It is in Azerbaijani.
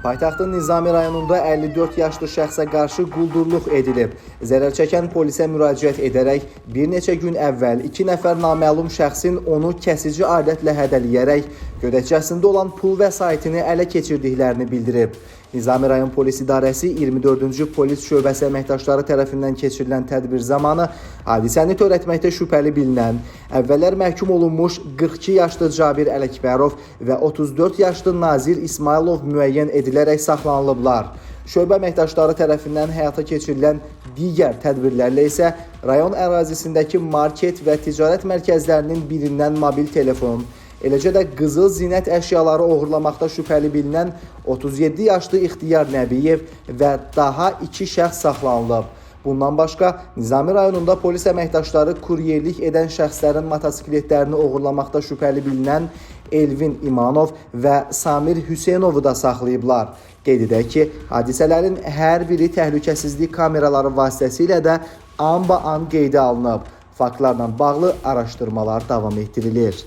Paytaxtın Nizami rayonunda 54 yaşlı şəxsə qarşı quldurluq edilib. Zərər çəkən polisə müraciət edərək bir neçə gün əvvəl 2 nəfər naməlum şəxsin onu kəsici alətlə hədələyərək gödəkçəsində olan pul vəsaitini ələ keçirdiklərini bildirib. Nizami rayon Polis İdarəsi 24-cü Polis Şöbəsi əməkdaşları tərəfindən keçirilən tədbir zamanı hadisəni törətməkdə şübhəli bilinən, əvvəllər məhkum olunmuş 42 yaşlı Cabir Ələkbərov və 34 yaşlı Nazir İsmayılov müəyyən edilərək saxlanılıblar. Şöbə əməkdaşları tərəfindən həyata keçirilən digər tədbirlərlə isə rayon ərazisindəki market və ticarət mərkəzlərinin birindən mobil telefon, eləcə də qızıl zinət əşyaları oğurlamaqda şübhəli bilinən 37 yaşlı İxtiyar Nəbiyev və daha 2 şəxs saxlanılıb. Bundan başqa Nizami rayonunda polis əməkdaşları kuryerlik edən şəxslərin motosikletlərini oğurlamaqda şübhəli bilinən Elvin İmanov və Samir Hüseynovu da saxlayıblar. Qeyd edək ki, hadisələrin hər biri təhlükəsizlik kameraları vasitəsilə də anbaan qeydə alınıb. Faktlarla bağlı araşdırmalar davam etdirilir.